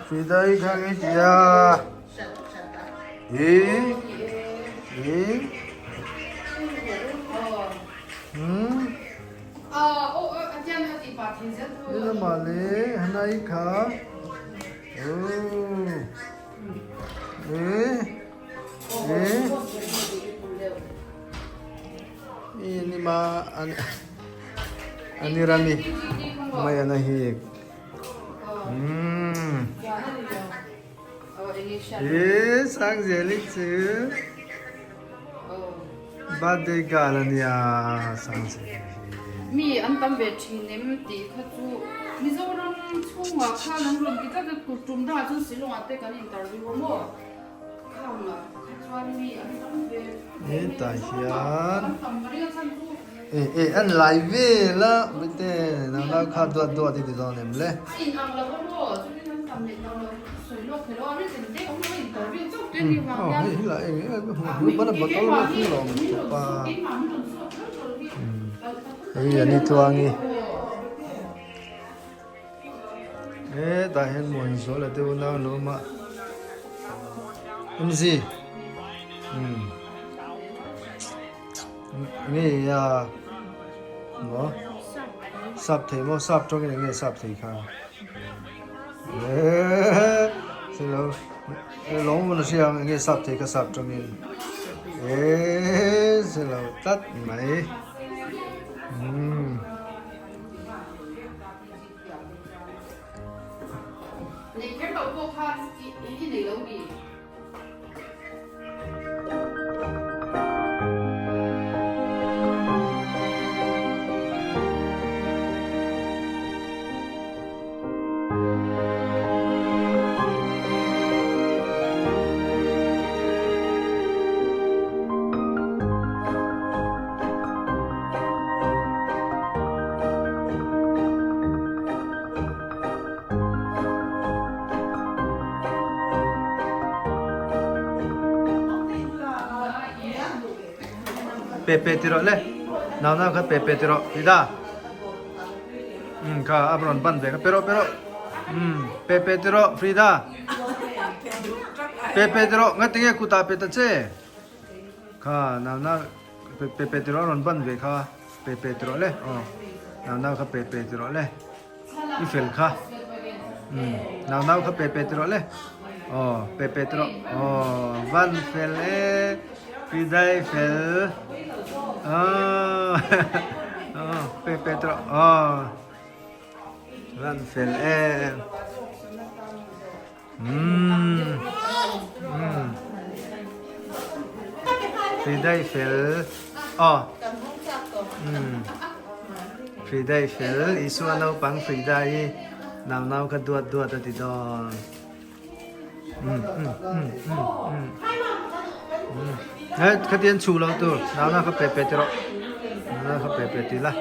Frida i kha nge tia i i hmm Ila male hanai kha oh eh eh Ini ma an anirami mai ana hi hmm e sangzeli chu birthday girl ania sangzeli hi. Mi an tam ve thin em tih kha chu Mizoram chhungah khan an rawn ti tlat a, tum dangah chuan Shillong-ah te kan interview a maw? Hetah hian eh eh an lai vel a mite nang nau kha duat duat i ti dawn em le. Aw hei hi lah eng eng a bana bottle vel khi a awm tawp a hei a ni tluangi Hetah hian Muanzuala te unau an lo awm a, MZ umm nge a maw sap thei maw sap tawngin eng nge sap thei kha eehh hello lawng hmun a hria ang eng nge sap thei kha sap tawngin eehh hello tlat mai umm. Nei kher loh pawh kha i nei lo mi? Pe pe ti rawh le nau nau kha pe pe ti rawh ti da um kha a rawn ban ve kha pe rawh pe rawh um pe pe ti rawh Frida pe pe ti rawh ngatinge kutah pe ta che kha nau nau Pe pe ti rawh a rawn ban ve kha pe pe ti rawh le aw nau nau kha pe pe ti rawh le i fel kha umm nau nau kha pe pe ti rawh le aw pe pe ti rawh aw van fel e pidai fel aw aw pe pe ti rawh aw van fel e Umm umm Hridai fel aw umm Hridai fel Isua naupang Hridai hi nau nau kha duat duat a ti dawn umm umm umm umm umm he khatian chhu lo tur nau nau kha pe pe ti rawh nau nau kha pe pe ti la.